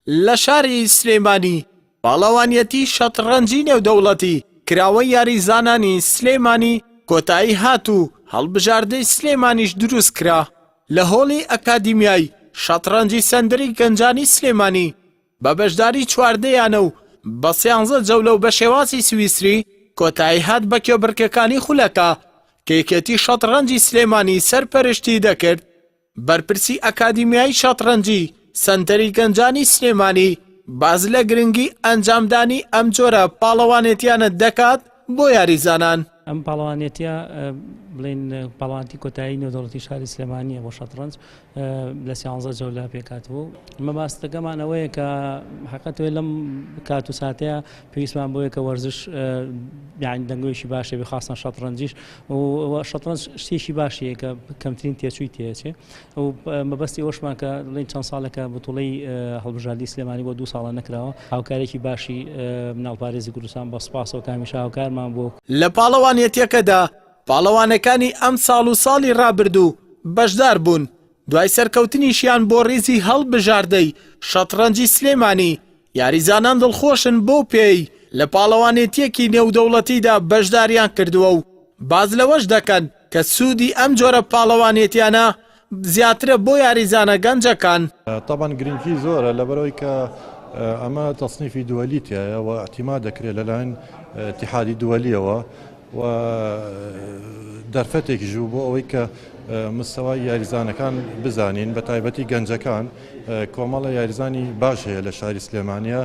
لە شاری سلێمانی پاڵەوانیەتی شەتڕەنجی نێودەوڵەتی کراوەی یاریزانانی سلێمانی کۆتایی هات و هەڵبژاردەی سلێمانیش دروستکرا لە هۆڵی ئەکادیمیای شەتڕەنجی سەندەری گەنجانی سلێمانی بە بەشداری 14 یانە و بە سیانزە جەولە و بە شێوازی سویسری کۆتایی هات بە کێبڕکێکانی خولەکە کە یەکێتی شەتڕەنجی سلێمانی سەرپەرشتی دەکرد. بەرپرسی ئەکادیمیای شەتڕەنجی سەنتەری گەنجانی سلێمانی باس لە گرنگی ئەنجامدانی ئەم جۆرە پاڵەوانێتیانە دەکات بۆ یاریزانان. ئەم پاڵەوانێتیە بڵێین پاڵەوانێتی کۆتایی نێودەوڵەتی شاری سلێمانیە بۆ شەتڕەنج لە سیانزە جەولە پێکهاتبوو. مەباستەکەمان ئەوەیە کە حەقەتەوەی لەم کات و ساتەیە پێویستمان بۆیە کە وەرزش یانی دەنگۆیەکی باشە بێ خاصەن شەتڕەنجیش و شەتڕەنج شتێکی باشەیە کە کەمترین تێچووی تێچێ و مەبەستی ئەوشمان کە بڵێن چەند ساڵێکە بتوڵەی هەڵبژاردی سلێمانی بۆ دوو ساڵە نەکراوە هاوکارێکی باشی مناڵپارێزی کوردستان بە سپاسەوە کە هەمیشە هاوکارمان بوو. لە پاڵەوانێتیەکەدا پاڵەوانەکانی ئەمساڵ و ساڵی رابردوو بەشدار بوون، دوای سەرکەوتنیشیان بۆ ریزی هەڵبژاردەی شەتڕەنجی سلێمانی، یاریزانان دڵخۆشن بەو پێیەی لە پاڵەوانێتییەکی نێودەوڵەتیدا بەشداریان کردووە و باس لەوەش دەکەن کە سوودی ئەم جۆرە پاڵەوانێتیانە زیاترە بۆ یاریزانە گەنجەکان. تەبعەن گرنگی زۆرە لەبەرئەوەی کە ئەمە تەسنیفی دووەلی تیایە و ئیعتیماد دەکرێت لەلایەن ئیتیحادی دووەلیەوە و دەرفەتێکیش بوو بۆ ئەوەی کە مستەوای یاریزانەکان بزانین بە تایبەتی گەنجەکان کۆمەڵە یاریزانی باش هەیە لە شاری سلێمانە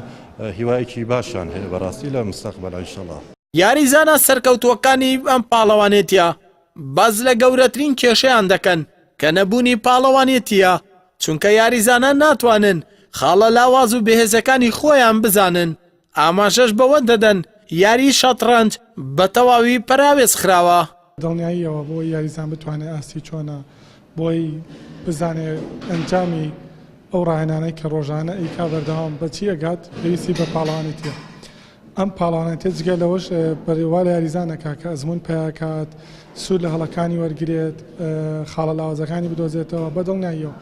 هیوایەکی باشیان هەیە بەڕاستی لە مستەقبەل ئینشەڵا. یاریزانە سەرکەوتووەکانی ئەم پاڵەوانێتیە باس لە گەورەترین کێشەیان دەکەن کە نەبوونی پاڵەوانێتیە، چونکە یاریزانان ناتوانن خاڵە لاواز و بەهێزەکانی خۆیان بزانن ئاماژەش بەوە دەدەن یاریی شەتڕەنج بە تەواوی پەراوێز خراوە. دڵنیاییەوە بۆی یاریزان بتوانێت ئاستی چۆنە، بۆی بزانێت ئەنجامی ئەو ڕاهێنانەی کە ڕۆژانە ئەیکا بەردەوام بە چی ئەگات، پێویستی بە پاڵەوانێتیە. ئەم پاڵەوانێتیە جگە لەوەش وا لە یاریزان ئەکا کە ئەزموون پەیا کات، سوود لە هەڵەکانی وەرگرێت، خاڵە لاوازەکانی بدۆزێتەوە، بە دڵنیاییەوە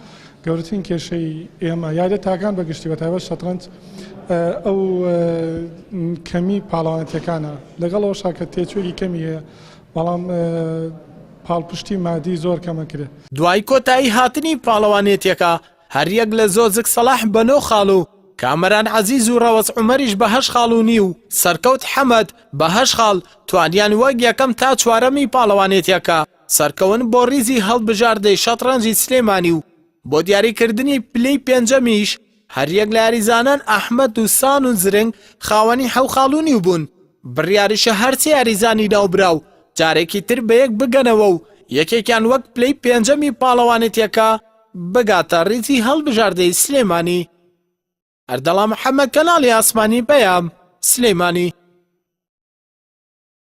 گەورەترین کێشەی ئێمە یاریە تاکان بە گشتی بە تایبەت شەترەنج ئەو کەمی پاڵەوانێتیەکانە لەگەڵ ئەوەشا کە تێچوویەکی کەمی هەیە بەڵام پاڵپشتی مادی زۆر کەمەکرێ. دوای کۆتایی هاتنی پاڵەوانێتیەکە هەریەک لە زۆزک سەڵاح بە نۆ خاڵ و کامەران عەزیز و ڕەوەز عومەریش بە هەشت خاڵ و نیو، سەرکەوت حەمەد بە هەشت خاڵ توانیان وەک یەکەم تا چوارەمی پاڵەوانێتیەکە سەرکەون بۆ ڕیزی هەڵبژاردەی شەتڕەنجی سلێمانی و بۆ دیاریکردنی پلەی پێنجەمیش هەریەک لە یاریزانان ئەحمەد و سان و زرنگ خاوەنی حەو خاڵ و نیو بوون، بڕیاریشە هەرسێ یاریزانی ناوبراو جارێکی تر بەیەک بگەنەوە و یەکێکیان وەک پلەی پێنجەمی پاڵەوانێتیەکە بگاتە ڕیزی هەڵبژاردەی سلێمانی. ئەردەڵان محەمەد کەناڵی ئاسمانی پەیام، سلێمانی.